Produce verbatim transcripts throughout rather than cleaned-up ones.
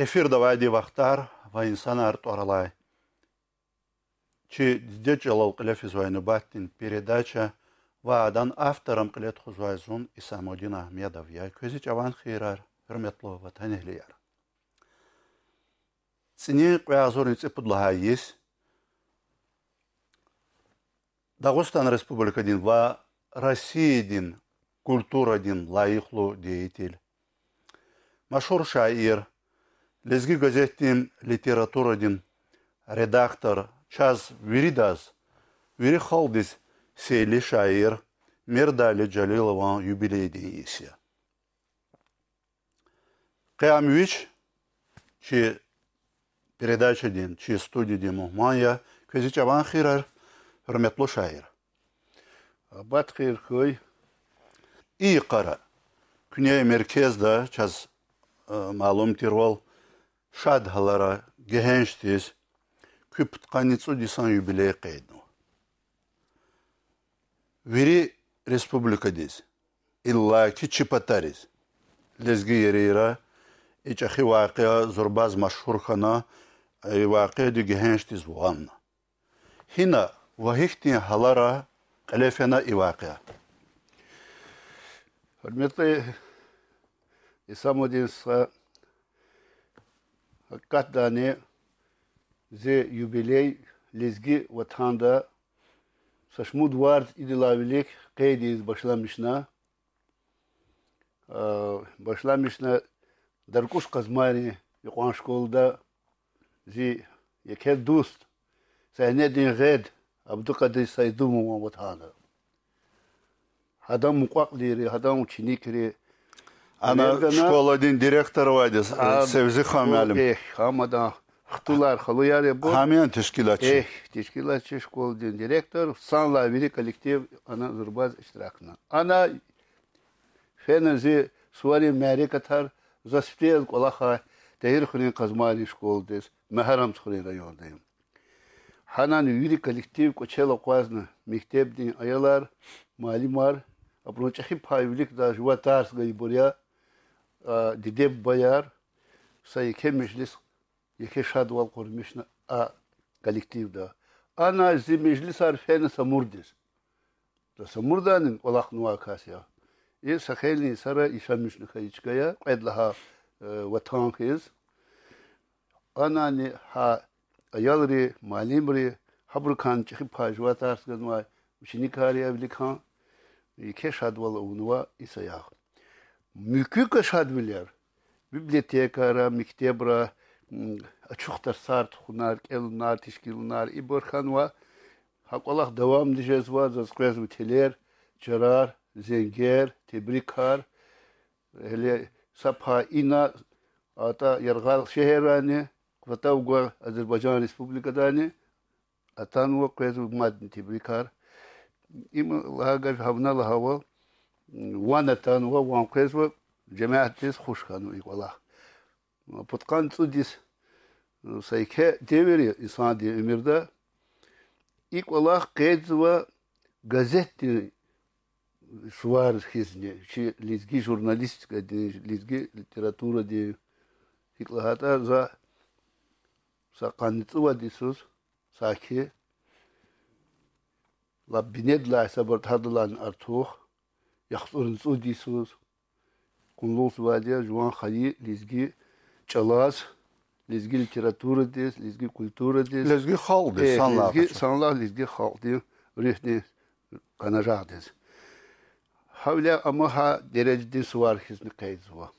Эфирда авайди Вахтар ва инсанар тӀвар алай чи дидед чӀалал кьиле физвай нубатдин передача ва адан автор, ам кьиле тухузвай зун, Исамудин Агьмедов я. Квез и чӀаван хийирар, гьуьрметлу ватанэгьлияр. ЦӀинин кьве агъзурни цӀипуд лагьай йис Дагъустан Республикадин ва Россиядин культурадин лайихлу деятель, машгьур шаир, Лезги газетдин литературадин редактор, чаз виридаз, вири халкьдиз сейли шаир Мердали Жалилован юбилейдин йис я. Къе ам вич чи передачадин, чи студиядин мугьман я. Квез и чӀаван хийирар, гьуьрметлу шаир. Абад хийир хьуй. И йикъара куьне меркезда, чаз, э, малум тирвал, шад гьалара гегьеншдиз куь пудкъанни цӀуд йисан юбилей къейднава. Вири республикадиз, иллаки чи патариз, лезгийрийра и чӀехи вакъиа зурбаз машгьур хьана, и вакъиади гегьеншдиз ванна. Гьина ва гьихьтин гьалара кьиле фена и вакъиа? Гьуьрметлу Исамудин стха, гьакъикъатдани зи юбилей лезги ватанда са шумуд варз идалай вилик къейд ийиз башламишна, а, башламишна Даркуш Къазмайрин юкьван школада зи еке дуст, сегьнедин гъед Абдукъадир Сайдумован ватанда. Гьадан мукьва-кьилийри, гьадан ученикри. Ана школадин директор авайди, Севзихан муаллим. Эхь, гьамадан хтулар, халуяр ябур. Гьам яни тешкилатчи? Эхь, тешкилатчи, школадин директор, санлай вири коллектив ана зурбаз иштиракна. Ана фена зи суварин мярекатар, за сифте яз кӀвалахай Тагьирхуьруьн Къазмайрин школадиз, Мегьарамдхуьруьн районда я. Гьанани вири коллектив кӀвачел акъвазна, мектебдин аялар, муаллимар, абурун чӀехи пай виликдай жува тарс гайибур я, а, диде-бубаяр, са еке межлис, еке шадвал къурмишна а коллективда. Ана зи межлисар фена Самурдиз. За Самурдани кӀвалахнавай кас я. И са хейлин йисара яшамишна хьайи чка я, кьвед лагьай, э, ватан хьиз. Анани гьа аялри, муаллимри, гьабурукайни чӀехи пай жува тарс ганвай ученикар я виликан, еке шадвал авунва и саягъ. Муькуь кӀвалахвилер, библиотекайра, мектебра, м, ачух тарсар тухунар, кӀелунар, тешкилунар, ибур хьанва, гьа кӀвалах давамни жезва, заз къвезва телер, чарар, зенгер, тебрикар, гьеле са пай ина, атӀа яргъал шегьеррайни, кӀватӀав гвай Азербайжан Республикадайни атанва, къвезва мадни тебрикар. Им лагьай гаф гьа вуна лагьайвал, ван атанва, ван къвезва, жемятдиз хуш хьанва и кӀвалах. Пудкъанни цӀуд йис са еке девир я инсандин уьмуьрда. И кӀвалах къейдзава газетдин сувар хьизни, чи лезги журналистикадин, лезги литературадин. ГьикӀ лагьайтӀа за са къанни цӀувад йисуз саки лап бинедилай гьисабарда гьадалайни артух, яхцӀурни цӀуд йисуз къуллугъзавайди я жуван хайи лезги чӀалаз, лезги литературадиз, лезги культурадиз, лезги халкьдиз, э, санлай лезги, къачу, санлай лезги халкьдин руьгьдин къанажагъдиз. Гьавиляй ама гьа дережадин сувар хьизни къейдзава.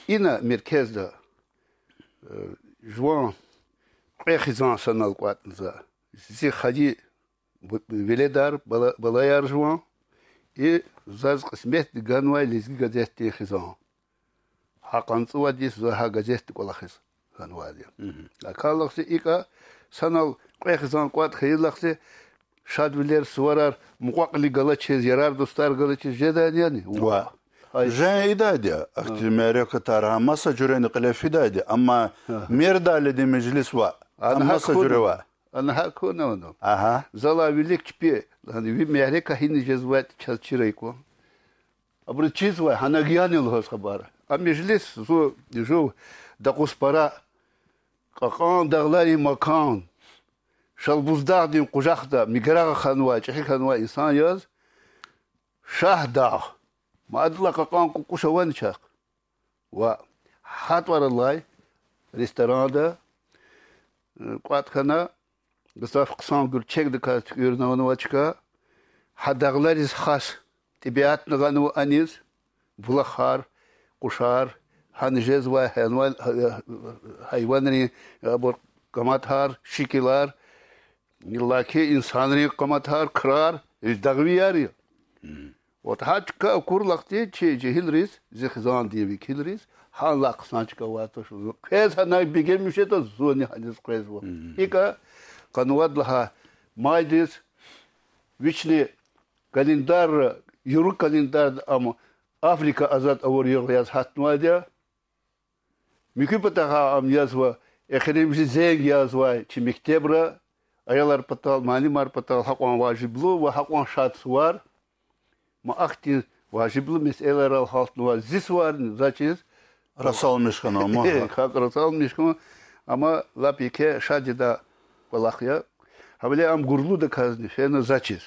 Ина меркезда, э, жуван кьве хизан санал кӀватӀна за. Зи хайи бу-, веледар, бала-, балаяр жуван, и заз кьисметди ганвай Лезги газетдин хизан. Гьа къанни цӀувад йис за гьа газетди кӀвалахиз хьанвайди я. Акалахъзи икӀа санал кьве хизан кӀватӀ хьайилахъзи шадвилер, суварар, мукьва-кьили галачиз, ярар-дустар галачиз жедайни яни? Ва. Жен ийидайди я, ахьтин мярекатар гьа маса жуьрени кьиле фидайди, амма Мердалидин межлис ваъ, ана гьа маса жуьре ваъ. Ана гьакӀ хьуна вуна. Агьа. Залай вилик чпи, яни ви мярекат гьина жезватӀа чаз чира икӀ. Абуру чизвай, гьанаг яни лугьуз хабар. А межлис зун жув Докъуспара, кьакьан дагъларин макан, Шалбуздагъдин къужахда миграгъ хьанвай, чӀехи хьанвай инсан яз, Шагьдагъ. Ма адалай кьакьан кукӀуш авани чахъ? Ва гьа тӀвар алай ресторанда, э, кӀватӀ хьана, гзаф хъсан гуьрчегдаказ туькӀуьрнавай чка, гьа дагълариз хас тӀебиатни гъанва аниз, булахар, къушар, гьана жезвай гьайван-, гьайванрин, абур къаматар, шикилар, иллаки инсанрин къаматар, крар, дагъвияр я. Вот гьа чка акурла хьи, чи жегьилриз, зи хизандин векилриз, гьанлай хъсан чка авай туш. Квез гьанай бегенмиш жеда, зунни гьаниз къвезва. ИкӀа къанни вад лагьай майдиз вични календарра, Юру календарда ам Африка азад авур югъ яз гьатнавайди я. Муькуь патахъай ам язва, эхиримжи зенг язавай чи мектебра, аялар патал, муаллимар патал гьакьван важиблу ва гьакьван шад сувар, ма ахьтин важиблу месэлайрал гьалтнавай зи суварни заз чиз расалмиш хьанва, мугьа. ГьакӀ расалмиш хьанва, амма лап еке шад жедай кӀвалах я. Гьавиляй ам гурлудаказни фена заз чиз.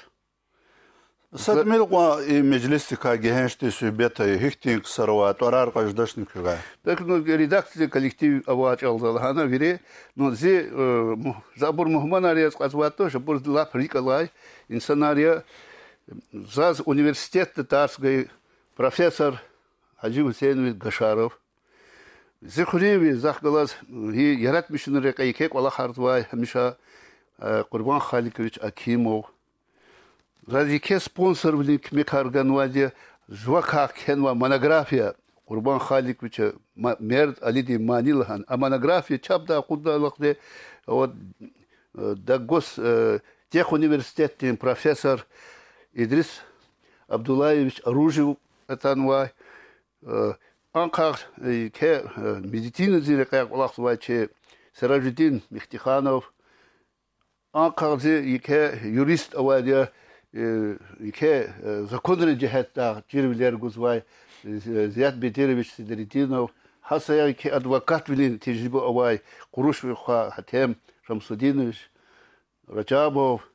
Са тӀимил кьван и межлисдикай гегьеншдиз суьгьбет ая, гьихьтин ксар авай, тӀварар кьаждачни куьгай? Так, ну, редакция, коллектив авай чӀал за лагьана вири, ну, зи, э, му-, за абур мугьманар яз кьазвайди туш, абур лап рикӀ алай инсанар я. Заз университетда тарс гайи профессор Гьажи Гьуьсейнович Гашаров. Зи хуьруьнви, захъ галаз, и яратмишунрин рекье еке кӀвалахарзавай гьамиша, э, Къурбан Халикович Акимов. Заз еке спонсорвилин куьмекар ганвайди я, жувакай кхьенвай монография, Къурбан Халиковича ма-, мерд Алидин мани лагьана. А монография чапдай акъуддайла хьи, вот, э, Дагъгос-, э, техуниверситетдин профессор Идрис Абдуллаевич Оружев атанвай, э, анхъай, э, еке, э, медицинадин рекьяй кӀвалахзавай чи Сиражудин Мехтиханов, анхъай зи еке юрист авайди я, э, еке, э, законрин жигьетдай чирвилер гузвай, э, Зият Бедирович Седрединов, гьа саягъ еке адвокатвилин тежриба авай Къурушви хва Гьатем Шамсудинович Ражабов.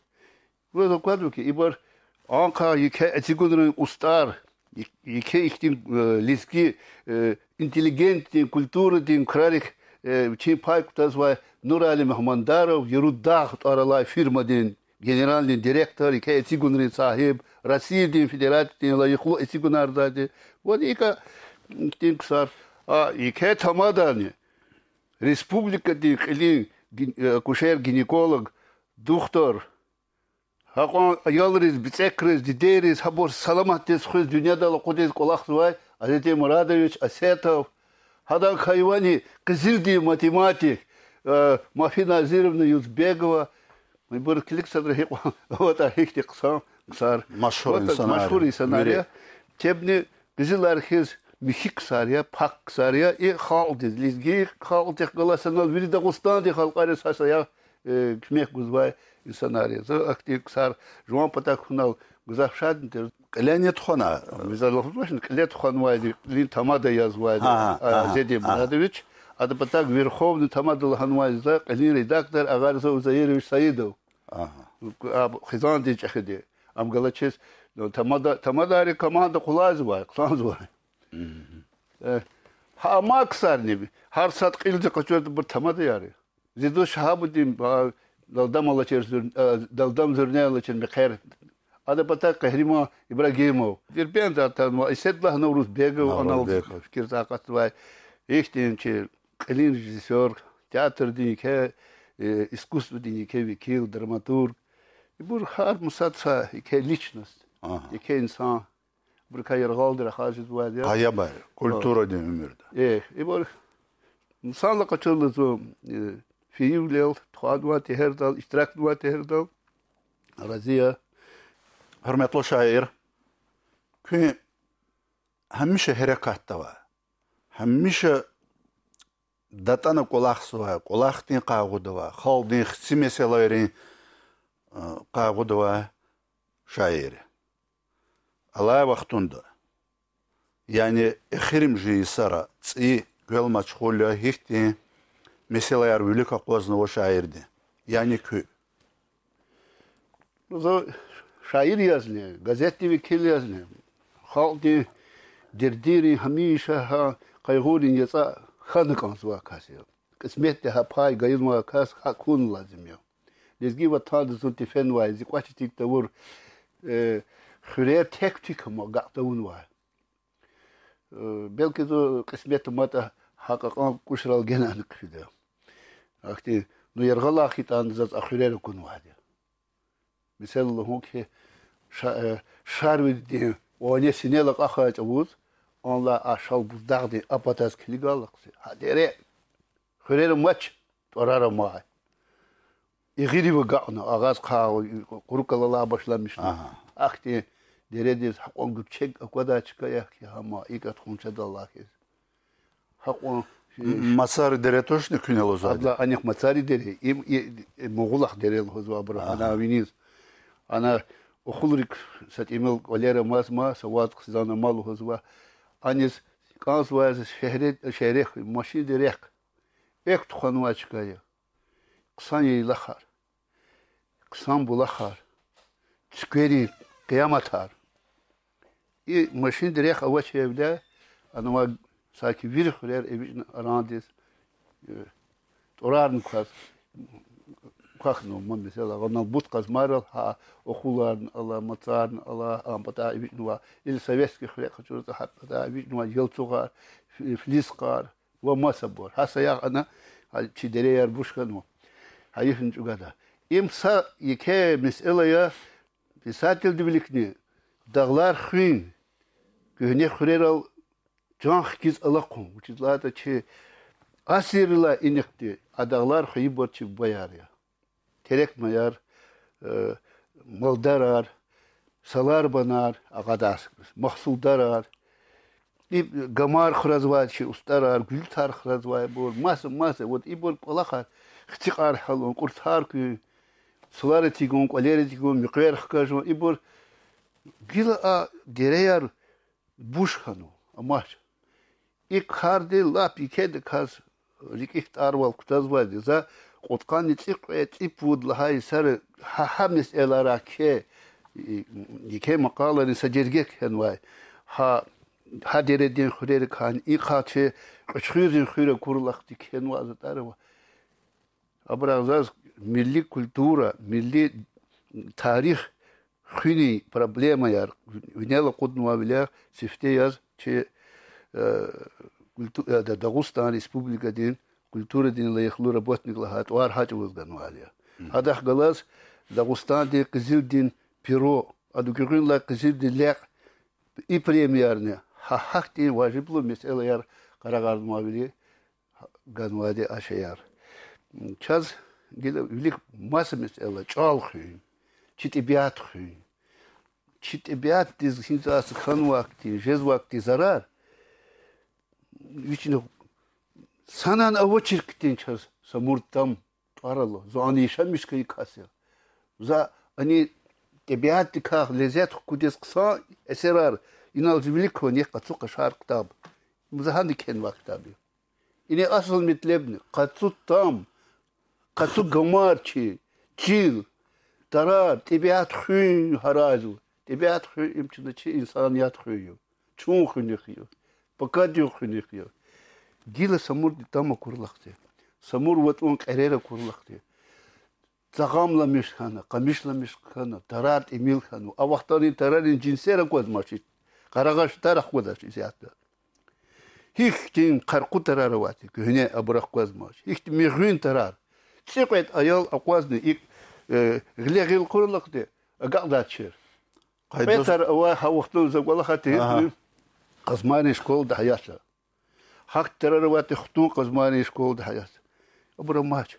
Ваз аквазва хьи, ибур анхъай еке эцигунрин устӀар, е-, еке ихьтин, э, лезги, э, интеллигентдин, культурадин крарик, э, вичин пай кутазвай Нурали Мегьмандаров, Ярудагъ тӀвар алай фирмадин генеральный директор, еке эцигунрин сагьиб, Россиядин Федерациядин лайихлу эцигунардайди. Ваз икӀа ихьтин ксар, а еке тамадани республикадин кьилин гин-, э, акушер-гинеколог, духтур, гьакьван аялриз, бицӀекриз, дидейриз, гьабур саламатдиз хуьз, дуьньядал акъудиз кӀвалахзавай Азиз Мурадович Асетов, гьадан кайвани къизилдин математик, э, Мафи Назировна Юзбегова, ибур килиг садра гьикьван, вот, а гьихьтин хъсан ксар. Машгьур инсанар я. Чебни къизилар хьиз михьи ксар я, пак ксар я, и халкьдиз, лезги халкьдихъ галаз санал вири Дагъустандин халкьариз гьа саягъ, э, куьмек гузвай инсанар я. За ахьтин ксар жуван патав хьунал гзаф шадни тир. Кьилени тухвана? Мисал лугьузвачни, кьиле тухванвайди, кьилин тамада язвайди, а, Азиз Мурадович. Адан патав верховный тамада лагьанвайди я кьилин редактор Агъариза Узаирович Саидов. А хизандин чӀехиди. Ам галачиз, ну, тамада-, тамадарин команда къулайзавай, хъсанзавай. Э, гьа амай ксарни, гьар сад кьилди къачуртӀа, абур тамадаяр я. Зи дуст Шагьабудин, а, Далдам алачир зуьр-, а, Далдам зуьрне алачир мехъер. Адан патав Къагьриман Ибрагьимов. Дербентдай атанвай Эседуллагь Наврузбегов, анал фикирдай акъатзавай. Ихьтин чи кьилин режиссёр, театрдин еке, э, искусстводин еке векил, драматург. Ибур гьар мусад са еке личность, еке инсан. Ибурукай яргъалди рахаз жезвайди я. Къаябай, культурадин уьмуьрда. Э, ибур инсанлай къачурла зун, э, фейивилел тухванвай тегьердал, иштиракнавай тегьердал рази я. Гьуьрметлу шаир, куьн гьамиша гьерекатда авай, гьамиша датӀана кӀвалахзавай, кӀвалахдин къайгъуда авай, халкьдин хци месэлайрин, э, къайгъуда авай шаир я. Алай вахтунда, яни эхиримжи йисара цӀийи квел машгъул я, гьихьтин месэлаяр вилик акъвазнава шаирди, яни куь? Зун шаир язни, газетдин векил язни, халкьдин дердийрин, гьамиша гьа къайгъуйрин яцӀа хьана кӀанзавай кас я. Кьисметди гьа пай ганвай кас гьакӀ хьун лазим я. Лезги ватанда зун тефенвай, зи кӀвачиз тик тавур, э, хуьрер тек-тик ама агакь тавунвай. Э, белки зун кьисмет аматӀа гьа кьакьан кӀушрал генани хъфида. Ахьтин, ну, яргъалай хьайитӀани заз а хуьрер акунвайди. Месела лугьун хьи, ша-, э, Шарвилидин ване синел акьахай чӀавуз, анлай а Шалбуздагъдин а патаз килигайла хъсан, гьа дере хуьрер амач, тӀварар амай. Игъирив агакьна, агъаз хъа къурукалалай башламишна. Ахьтин дередиз гьакьван гуьрчег аквадай чка я хьи, гьама икӀ тухун жедаллахьиз. Гьакьван Мацари дере тушни куьне лугьузвайди? Абла анихъ Мацари дере, им, и, и, Мугъулахъ дере лугьузва абуру, ана виниз. Ана Ухулрик са тӀимил кӀвалера амазма, са вацӀ хизан ама лугьузва. Аниз кӀанзавай шегьре-, шегьре машинди рехъ. Экв тухванвай чка я. Хъсан яйлахар, хъсан булахар, цуькверин къияматар. И машинди рехъ авачирвиляй, анавай саки вири хуьрер эвичӀна арандиз, э, тӀварарни кваз, квахьнава, ма, месела, гъанал бут къазмайрал гьа Ухуларни ала, Мацарни ала, а пата эвичӀнава, или Советский хуьре къачуртӀа, гьа пата эвичӀнава Елцугъар, Ф-, Флискъар, ва масабур. Гьа саягъ ана, гьа чи дереяр буш хьанва. Гьа йифни чӀугвада. Им са еке месэла я, писателдин виликни, дагълар хуьн, куьгьне хуьрерал чан хкиз алахъун. Вучиз лагьайтӀа чи асиррилай инихъди а дагълар хвейибур чи бубаяр я. Терекмаяр, э, малдарар, саларбанар, агъадас, магьсулдарар, и гамар хразвай чи устӀарар, гуьлуьтар хразвайбур, маса, маса, вот ибур кӀвалахар, хцикьар гьялун, кьуртар куьн, цлар эцигун, кӀвалер эцигун, муькъвер хкажун, ибур гила а дереяр буш хьанва, амач. И карди лап екедаказ рикӀик тӀарвал кутазвайди я. За кьудкъанни цӀикьвед, цӀипуд лагьай йисара гьа, гьа месэлайрай кхьей, и, еке макъалайрин са жергеда кхьенвай. Гьа, гьа дередин хуьрерикайни, и къаче Кьуьчхуьрдин хуьр акур лагьайди кхьенвай затӀар ава. Абурал заз милли культура, милли тарих хуьнин проблемаяр винел акъуднавайвиляй сифте яз чи, э, культу-, э, да-, Дагъустан Республикадин культурадин лайихлу работник лагьай тӀвар гьа чӀавуз ганвайди я. Гьадахъ галаз Дагъустандин къизилдин перо, адан гуьгъуьнлай къизилдин лекь, и премиярни гьа гьахьтин важиблу месэлаяр къарагъарнавайвиляй ганвайди я а шейэр. Чаз гила вилик маса месэла: чӀал хуьн, чи тӀебиат хуьн. Чи тӀебиатдиз гьинзаз хьанвай хьтин, жезвай хьтин зарар вични санани авачир хьтин чаз Самур там тӀвар ала. Зун ана яшамиш хьайи кас я. За ана тӀебиатдикай лезет хкудиз хъсан эсерар инал зи вилик квани къацу къашар ктаб. За гьана кхьенвай ктаб я. Ина асул метлебни: къацу там, къацу гамар чи, чил, тарар, тӀебиат хуьн гьарайзава. ТӀебиат хуьн им чна чи инсаният хуьн я, чун хуьнихъ я, пакадин хуьнихъ я. Гила Самурди там акурла хьтин, Самур вацӀун кьерер акурла хьтин, цагъамламиш хьана, къамишламиш хьана, тарар тӀимил хьанва. А вахтара тарарин жинсер аквазмач, къарагъай шейтӀар аквадач исятда. Гьихьтин къаркъу тарар авайтӀа, куьгьне, абур аквазмач. Гьихьтин мегъуьн тарар. ЦӀикьвед аял акъвазна икӀ, э, гъиле-гъил акурла хьтин, агакьдачир. Кьве тар авай гьа вахтунда, за кӀвалахай тир, Къазмайрин школада гьаятда. Гьахьтин тарар авайтӀа, хтун Къазмайрин школада гьаятда. Абур амач.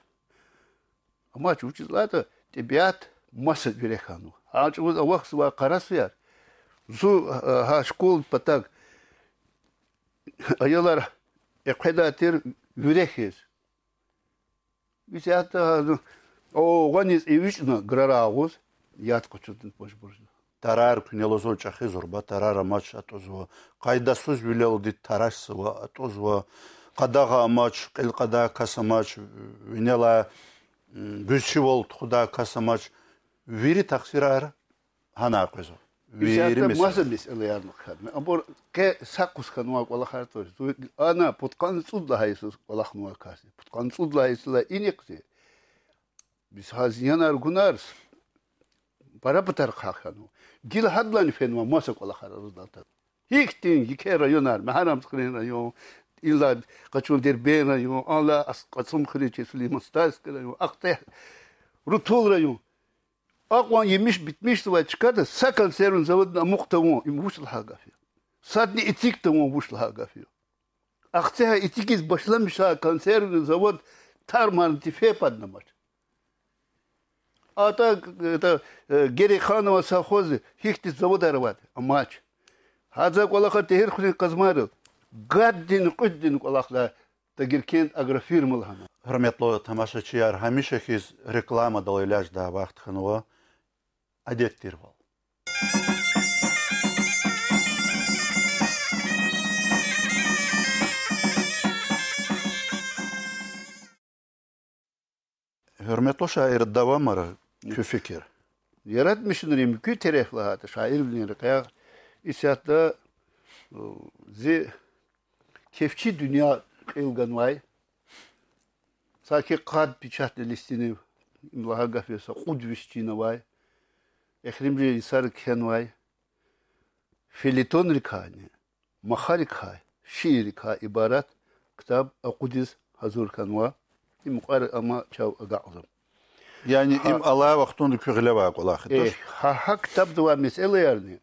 Амач, вучиз лагьайтӀа тӀебиат маса вире хьанва. Гьа чӀавуз авахьзавай къарасуяр. Зун, э, гьа школдин патав аялар экъведай тир вире хьиз. Исятда гьа зун огъаниз эвичӀна грара агъуз, яд къачуз мажбур жезва. Тарар куьне лугьузва чӀехи, зурба тарар амач, атӀузва. Къайдасузвилелди тарашзава, атӀузва. къадагъа амач, кьил кьадай кас амач, винелай, м, гуьзчивал тухудай кас амач. Вири тахсирар гьана къвезва. Вири месэлаяр. Исятда маса месэлаярни хьанва. Абур къе са къуз хьанвай кӀвалахар туш. Ана пудкъанни цӀуд лагьай йисуз кӀвалахнавай кас я. Пудкъанни цӀуд лагьай йисуз инихъди. Бес гьа зиянар гунар пара патарихъай хьанва. Гила гьадалайни фенва маса кӀвалахар арадал атана. Гьихьтин еке районар, Мегьарамдхуьруьн район, инлай къачун Дербент район, анлай Ас-, Кьасумхуьруьн чи Сулейман-Стальский район, Ахцегь, Рутул район. Акьван емиш битмишзавай чкада са консервный заводни амукь тавун, им вуч лагьай гаф я? Садни эциг тавун вуч лагьай гаф я? Ахцегьай эцигиз башламишай консервный завод тармарна тефей паднамач. АтӀа, это, э, Герейханован совхозда гьихьтин заводар аватӀа, амач. Гьа за кӀвалахар Тегьирхуьруьн Къазмайрал гаддин, кьуьддин кӀвалахда Тагеркент агрофирма лагьана. Гьуьрметлу тамашачияр, гьамиша хьиз рекламадал элячӀдай вахт хьанва, адет тирвал. Гьуьрметлу шаир, давамара куь фикир. Яратмишунрин муькуь тереф лагьайтӀа шаирвилин рекьяй, исятда, э, зи кефчи дуьнья кьил ганвай, саки къад печатный листинив, им лагьай гаф я, са кьуд виш чин авай, эхиримжи йисара кхьенвай, фельетонрикайни, махарикай, шииррикай ибарат ктаб акъудиз гьазур хьанва. Им мукьвара ама чав агакьзава. Яни им алай вахтунда куь гъилевай кӀвалах я, туш? Гьа, гьа ктабда авай месэлаярни,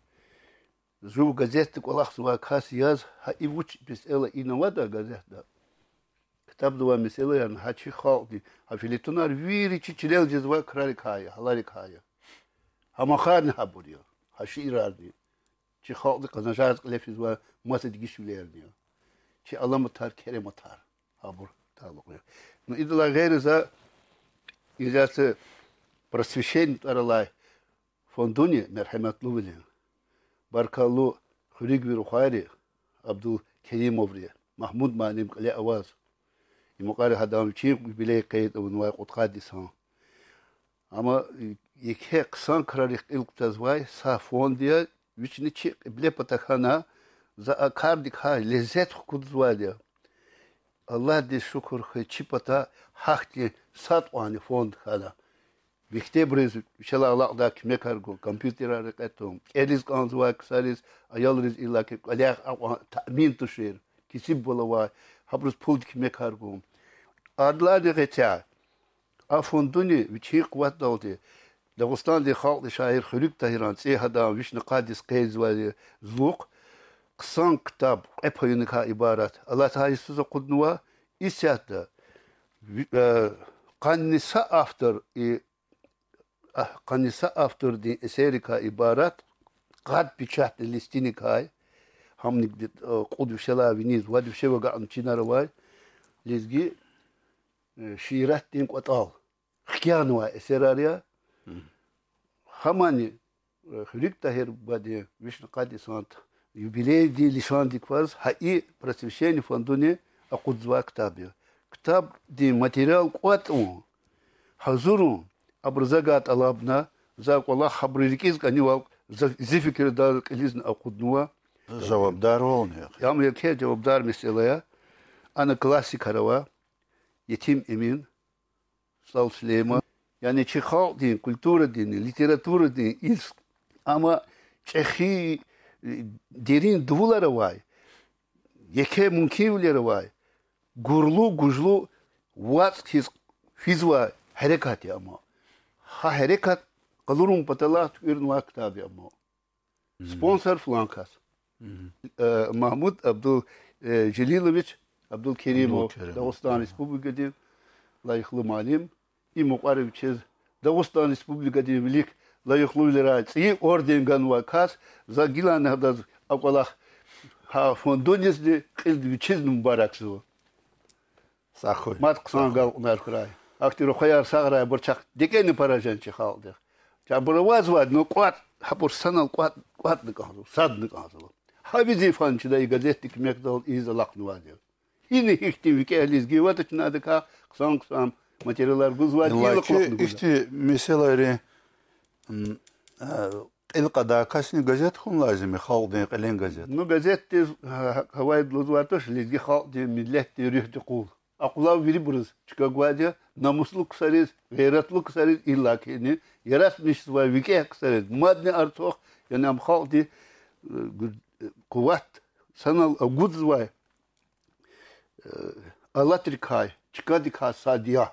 жув газетда кӀвалахзавай кас яз, гьа и вуч месэла ина аватӀа газетда, ктабда авай месэлаярни гьа чи халкьдин, гьа фельетонар вири чи чилел жезвай крарикай я, гьаларикай я. Гьа махарни гьабур я, гьа шиирарни. Чи халкьди къазанжаз кьиле физвай маса дегишвилерни я. Чи аламатар, керематар гьабур талукь я. Ну, идалай гъейри за изяца просвещение тӀвар алай фондуни, мергьяматлувилин, баркаллу хуьруьгви рухвайри, Абдулкеримоври, Магьмуд муаллим кьиле аваз, и мукьвара гьадан вичин юбилей къейд авунвай кьудкъад йисан. Амма еке хъсан крарихъ кьил кутазвай са фонд я, вични чи кьибле пата хьана, за а кардикай лезет хкудзавайди я. Аллагьдиз шукур хьуй, чи пата гьахьтин сад кьванни фонд хьана. Мектебриз вичелай алакьдай куьмекар гун, компьютерар рекье тун, кӀелиз кӀанзавай ксариз, аялриз иллаки кӀвале акьван таъмин тушир, кесибвал авай, гьабуруз пулдин куьмекар гун. Адалайни гъетер, а фондуни вичин къуватдалди Дагъустандин халкьдин шаир Хуьруьг Тагьиран цӀи гьадан вишни къад йис къейдзавай зулухъ хъсан ктаб, кьве паюникай ибарат, алатай йисуз акъуднава. Исятда ви-, э, къанни са автор и, а, къанни са автордин эсеррикай ибарат къад печатный листиникай, гьамни, э, кьуд вишелай виниз вад вишев агакьна чинар авай, лезги, э, шииратдин кӀватӀал, хкянавай эсерар я. Гьамани, э, Хуьруьг Тагьир бадин вишни къад йисан юбилейдин лишандик кваз гьа и просвещение фондуни акъудзавай ктаб я. Ктабдин материал кӀватӀун, гьазурун, абуру завай тӀалабна, за кӀвалах гьабуру рикӀиз кӀанивал, за, зи фикирдалди кьилизни акъуднава. Жавабдарвални я. Ам еке жавабдар месэла я. Ана классикар ава, Етим Эмин, СтӀал Сулейман. Яни чи халкьдин культурадин, литературадин ирс, амма чӀехи, дерин дувулар авай, еке мумкинвилер авай, гурлу, гужлу вацӀ хьиз физвай гьерекат я амма. Гьа гьерекат къалурун паталай туькӀуьрнавай ктаб я амма. Спонсор флан кас. Э, Магьмуд Абдул, э, Желилович Абдулкеримов, Абдулкеримов, Дагъустан Республикадин лайихлу муаллим. И мукьвара вичиз Дагъустан Республикадин вилик лайихлувилерай цӀийи орден ганвай кас, за гилани гьадаз а кӀвалах гьа фондунизни кьилди вичизни мубаракзава. Сагъ хьуй. Мад хъсан агалкьунар хьурай. Ахьтин рухваяр сагърай, абур чахъ декӀени пара жен чи халкьдихъ. Чабур авазвайди, ну, кӀватӀ, гьабур санал кӀватӀ, кӀватӀна кӀанзава, садна кӀанзава. Гьа везифани чида и газетдин куьмекдалди ийиз алахънавайди я. Ина гьихьтин викӀегь лезги аватӀа, чна адакай хъсан-хъсан материалар гузвай, иллаки кӀвалахна гузвай. Ихьтин месэлайрин, м, а, кьил кьадай касни газет хьун лазим я, халкьдин кьилин газет. Ну, газетдиз, а, гьавайда лугьузвай туш, лезги халкьдин, миллетдин руьгьдин къул. Акьулав вирибуруз чка гвайди я, намуслу ксариз, гъейратлу ксариз, иллаки ина яратмишзавай викӀегь ксариз, мадни артух, яни ам халкьдин, э, гу-, э, къуват санал агудзавай, э, алатрикай, чкадикай сад я.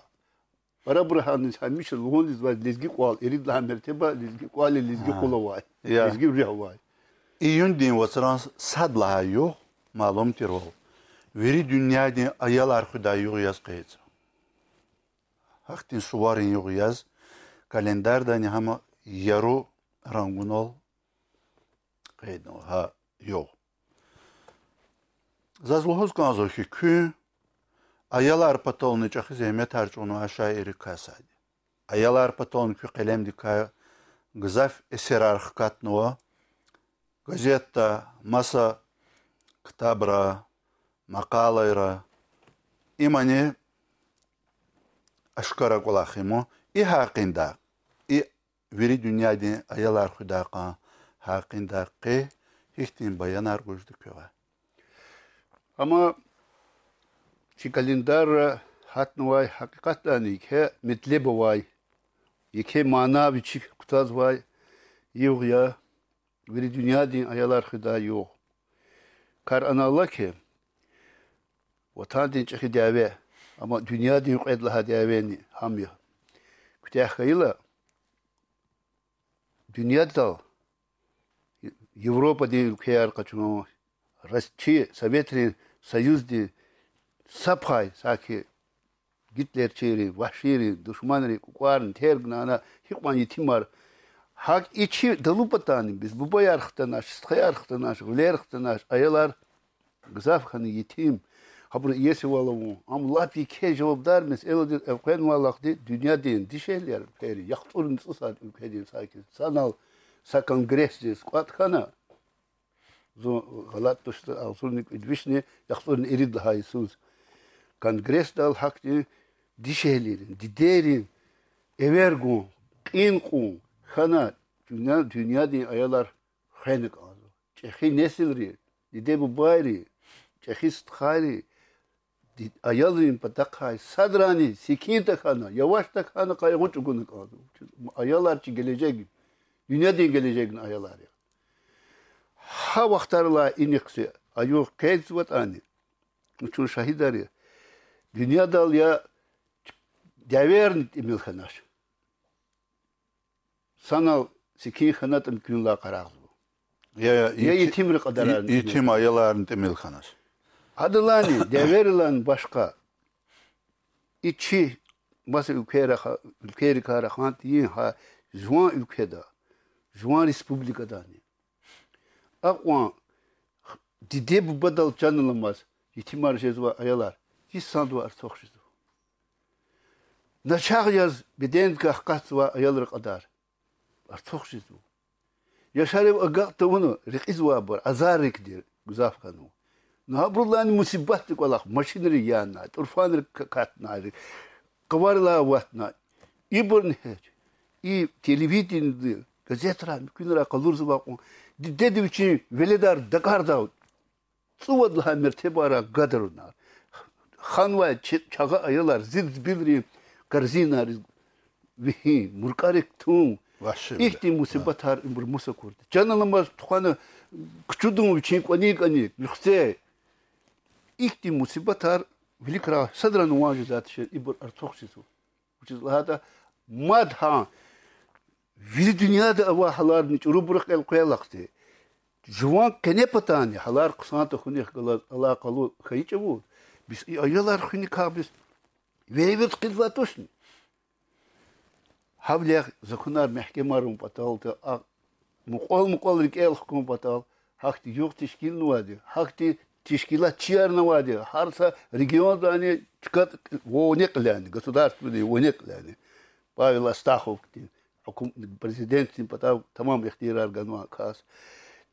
Парабуру гьаниз гьамиша лугьун ийизвай лезги кӀвал, ирид лагьай мертеба, лезги кӀвал я, лезги къул авай, лезги руьгь авай. Июндин вацран сад лагьай югъ, малум тирвал, вири дуьньядин аялар хуьдай югъ яз къейдзава. Гьахьтин суварин югъ яз календардани гьам яру рангунал къейднава гьа югъ. Заз лугьуз кӀанзава хьи, куьн аялар патални чӀехи зегьметар чӀугунвай шаиррикай сад я. Аялар патални куь къелемдикай гзаф эсерар хкатнава. Газетда маса ктабра, макъалайра, имани ашкара кӀвалах я ман. И гьакъиндай, и вири дуьньядин аялар хуьдай къан гьакъиндай къе гьихьтин баянар гужда квевай? Амма чи календарра гьатнавай гьакъикъатдани еке метлеб авай, еке мана вичик кутазвай югъ я, вири дуьньядин аялар хуьдай югъ. Кар анал ала хьи, ватандин чӀехи дяве, амма дуьньядин кьвед лагьай дявени гьам я. Куьтягь хьайила, дуьньядал Европадин уьлквеяр къачун, Рос-, чи Советрин Союздин са пай, саки гитлерчийрин, вагьшийрин, душманрин кӀукӀварни тергнана, гьикьван етимар. ГьакӀ и чи далу патани, бес бубаяр хтанач, стхаяр хтанач, гъуьлер хтанач, аялар гзаф хьана етим. Гьабуру иесивал авун, ам лап еке жавабдар месэладиз элкъвенвайла хьи, дуьньядин дишегьлияр, пери, яхцӀурни цӀусад уьлкведин саки санал са конгрессдиз кӀватӀ хьана, зун гъалатӀ тушза, агъзурни кӀуьд вишни яхцӀурни ирид лагьай йисуз. Конгрессдал гьахьтин дишегьлийрин, дидейрин эвер гун, кьин кьун хьана, дуьнья-, дуьньядин аялар хвена кӀанзава. ЧӀехи несилри, диде-бубайри, чӀехи стхайри, ди-, аялрин патахъай садрани секин тахьана, яваш тахьана къайгъу чӀугуна кӀанзава. Аялар чи гележег, дуьньядин гележегни аялар я. Гьа вахтарилай инихъ зи аюгъ къейдзаватӀани, чун шагьидар я, дуьньядал я дявеярни тӀимил хьанач. Санал секин хьанатӀа муькуьнлай къарагъзава. Я, я, я ити-, етимрин кьадарарни, етим аяларни тӀимил хьанач. Адалайни, дявейрилайни башкъа, и чи маса уьлквейра-, уьлквейрикай рахан тийин гьа жуван уьлкведа, жуван республикадани, акьван диде-бубадал чан аламаз етимар жезвай аялар йисандавай артух жезва. Начагъ яз бедендикай хкатзавай аялрин кьадар артух жезва. Яшарив агакь тавуна рекьизвайбур азаррикди гзаф хьанва. Ну, гьабурулайни мусибатдин кӀвалах, машинри янай, тӀурфанри к-, катнай, къаварилай аватнай. Ибурни гьич. И телевидениеди, газетрай, муькуьнрай къалурзавай кьван дидеди вичин веледар дакӀардай цӀувад лагьай мертебайрай гадарунар. Ханвай чи-, чагъа аялар зирзибилрин корзинайриз вегьин, муркӀарик тун. Ихьтин мусибатар ибур мус акурди? Чан аламаз тухвана кучудун вичин кӀваник-кӀаник, юхце. Ихьтин мусибатар виликрай садрани ван жезвайди тушир, ибур артух жезва. Вучиз лагьайтӀа мад гьа вири дуьньяда авай гьаларни чӀурубурухъ элкъвейла хьи, жуван къенепатани гьалар хъсан тахьунихъ галаз алакъалу хьайи чӀавуз, бес и аялар хуьникай бес веревирд хъийизвай тушни? Гьавиляй законар мягькемарун патал, а мукьвал-мукьвал рикӀел хкун патал гьахьтин югъ тешкилнавайди, гьахьтин тешкилатчиярни авайди, гьар са региондани чка вине кьиляйни, государственный вине кьиляйни. Павел Астахов хьтин, гьукум-, президентдин патав тамам ихтиярар ганвай кас.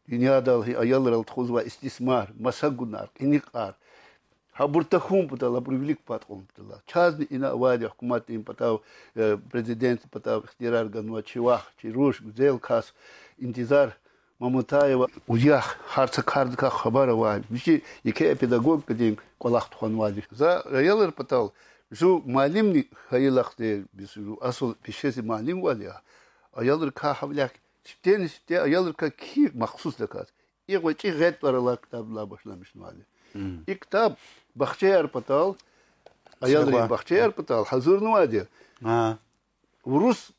Дуьньядал гьи аялрал тухузвай истисмар, маса гунар, кьиникьар, Гьабур тахьун патал, абурун вилик пад кьун патал. Чазни ина авайди я гьукуматдин патав, э, президентдин патав ихтиярар ганвай чи вах, чи руш, гуьзел кас, Интизар Мамутаева. Уях, гьар са кардикай хабар авай, вичи еке педагогикадин кӀвалах тухванвайди. За аялрин патал жув муаллимни хьайила хьтин, бес жув асул пешеси муаллимвал я. Аялрикай гьавиляй сифтени-сифте аялрикай кхьин махсусдаказ. И гъвечӀи гъед тӀвар алай ктабдилай башламишнавайди. И ктаб бахчаяр патал, аялрин бахчаяр патал гьазурнавайди я. Урус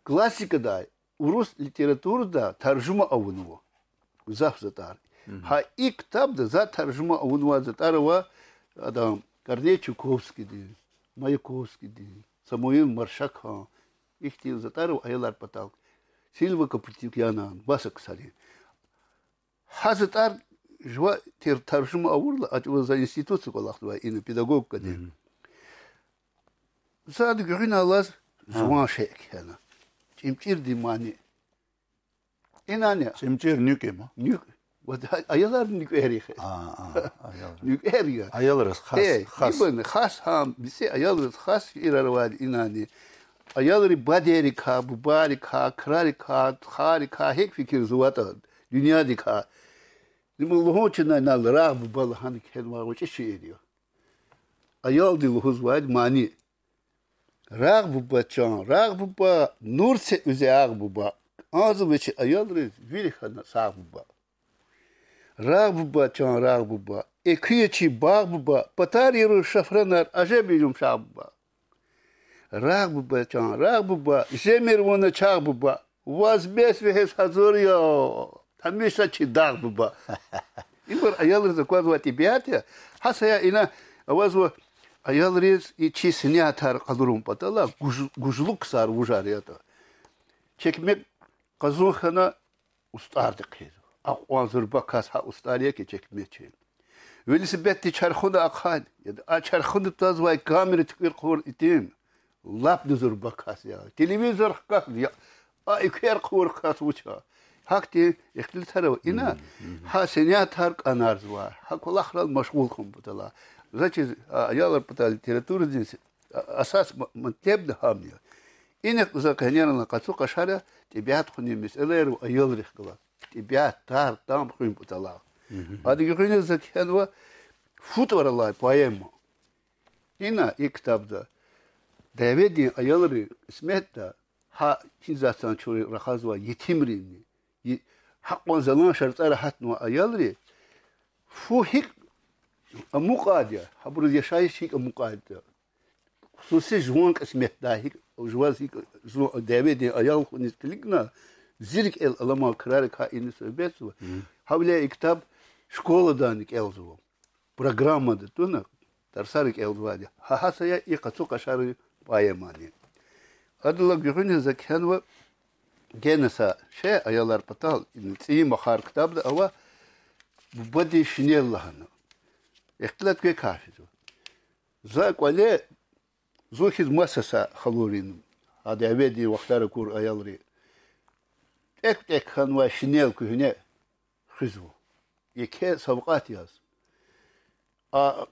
классикадай, урус литературадай таржума авунва гзаф затӀар. Гьа и ктабда за таржума авунвай затӀар ава, адан Корней Чуковскийдин, Маяковскийдин, Самуил Маршакан, ихьтин затӀар ава аялар патал, Сильва Капутикяна, маса ксарин. Гьа затӀар жува тир таржума авурла, а чӀавуз за институтда кӀвалахзавай ина, педагогикадин. Зани гуьгъуьна алаз жуван шей кхьена. ЧӀимчӀирдин мани. Инани. ЧӀимчӀир нуькӀ я ман. НуькӀ. Вот гьа-, аялар нуькӀвер я хьи. А, а, аялар. НуькӀвер я. Аялриз хас, э, хас. Ибурни хас, гьа, мицӀи аялриз хас шиирар авайди инани. Аялри бадейрикай, бубайрикай, крарикай, тхарикай гьикӀ фикирзаватӀа, дуьньядикай. Им лугьун чна инал Рагъ буба лагьана кхьенвай гъвечӀи шиир я. Аялди лугьузвайди мани. Рагъ буба, чан Рагъ буба, нур це уьзягъ буба, кӀанзава чи аялриз вири хьана сагъ буба. Рагъ буба, чан Рагъ буба, экуь я чи багъ буба, патар я руш шафранар, ажеб я юмшагъ буба. Рагъ буба, чан Рагъ буба, жемир вуна чагъ буба, ваз бес вегьез гьазур я гьамиша чи дагъ буба. Ибур аялриз аквазвай тӀебиат я. Гьа сая ина авазва аялриз и чи сенятар къалурун патала гуж-, гужлу ксар вужар ятӀа. Чекме къазун хьана устӀарди хъийизва. Акьван зурба кас гьа устӀар я хьи чекмечи. Велосипедди чархуна ахъайна, яда а чархуна твазвай камера туькӀуьр хъувур итим, лап зурба кас я. Телевизор хкахьна, я а эквер хъувур кас вуч я. Гьахьтин ихтилатар ава ина, гьа сенятар кӀанарзава, гьа кӀвалахрал машгъул хьун патала. За чиз, а, аялар патал литературадин с-, а, асас ма-, матлебни гьам я. Инихъ за къенералди къацу къашара тӀебиат хуьнин месэлаяр ва аялрихъ галаз тӀебиат, тар, там хуьн патала. Ада гуьгъуьниз за кхьенва Фу тӀвар алай поэма. Ина и ктабда дяведин аялрин кьисметда, гьа хьиз затӀ чун рахазвай етимринни, е-, гьакьван залан шартӀара гьатнавай аялри фу гьикӀ амукьайди я, гьабуруз яшайиш гьикӀ амукьайди я. Хсуси жуван кьисметдай гьикӀ, жуваз гьикӀ, жу-, дяведин аял хьуниз килигна, зи рикӀел аламай крарикай ина суьгьбетзава. Гьавиляй и ктаб школадани кӀелзава. Программада туна, тарсара кӀелзавайди. Гьа, гьа сая и къацу къашарин поэмани. Адалай гуьгъуьниз за кхьенва гена са шей аялар патал, ина ЦӀийи махар ктабда ава, Бубадин шинел лагьана. Ихтилат квекай физва. За кӀвале, зун хьиз маса са халурин, гьа дяведин вахтар акур аялри, тӀек-тӀек хьанвай шинел куьгьне хуьзва, еке савкьват яз. А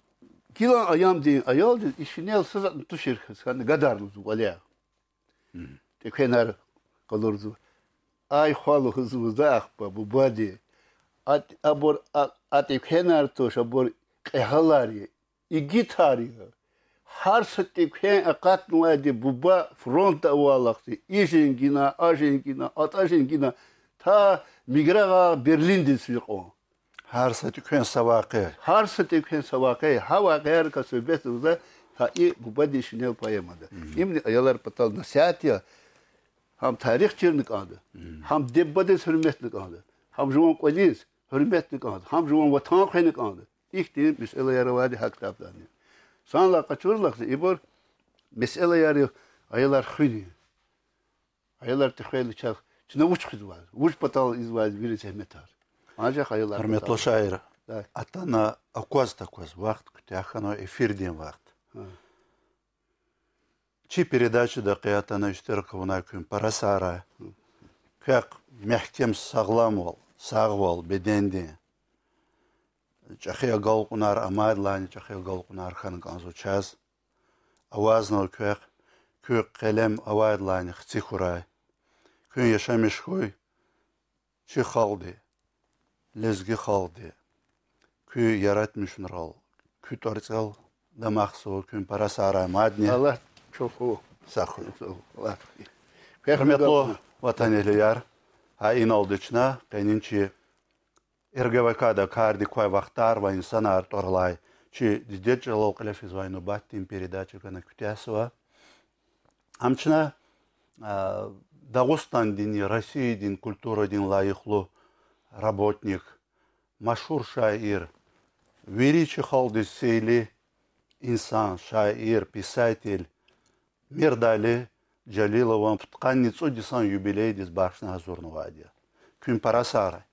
гилан аямдин аялдиз и шинел са затӀни тушир хьиз хьана гадарзава кӀвале. ТӀеквенар къалурзава. Ай хва, лугьузва за ахпа бубади, а, абур, а, а тӀеквенар туш, абур кьегьалар я, игитар я. Гьар са тӀеквен акъатнавайди буба фронтда авай вахтунда, и женгина, а женгина, атӀа женгина, та Миграгъай Берлиндиз физ кьван. Гьар са тӀеквен са вакъиа. Гьар са тӀеквен са вакъиа. Гьа вакъиайрикай суьгьбетзава за гьа и Бубадин шинел поэмада. Имни аялар патал насигьат я, гьам тарих чирна кӀанда, гьам диде-бубадиз гьуьрметна кӀанда, гьам жуван кӀвализ гьуьрметна кӀанда, гьам жуван ватан хвена кӀанда. Ихьтин месэлаяр авайди гьа ктабдани. Санлай къачурла хьи, ибур месэлаяр я аялар хуьнин. Аялар тахьайла чаз, чна вуч хуьзвай, вуч патал ийизвай вири зегьметар. Анжах аялар патал. Гьуьрметлу шаир, атана акваз-такваз вахт, куьтягь хьанва эфирдин вахт. Чи передачада къе атана иштирак авунай куьн пара сагърай. Квехъ мягькем сагъламвал, сагъвал бедендин. чӀехи агалкьунар амайдалайни чӀехи агалкьунар хьана кӀанзава чаз. Авазнава квехъ, куь къелем авайдалайни хци хьурай. Куьн яшамиш хьуй чи халкьди, лезги халкьди. Куь яратмишунрал, куь тӀварцӀел дамахзава, куьн пара сагърай мадни. Аллагь чуху. Сагъ хьуй. Гьуьрметлу ватанэгьлияр, гьа иналди чна къенин чи РГВК-да кардик квай Вахтар ва инсанар тӀвар алай чи дидед чӀалал кьиле физвай нубатдин передача гана куьтягьзава. Ам чна, а, Дагъустандинни Россиядин культурадин лайихлу работник, машгьур шаир, вири чи халкьдиз сейли инсан, шаир, писатель Мирдали Жалилован пудкъанни цӀуд йисан юбилейдиз бахшна гьазурнавайди я. Куьн пара сагърай.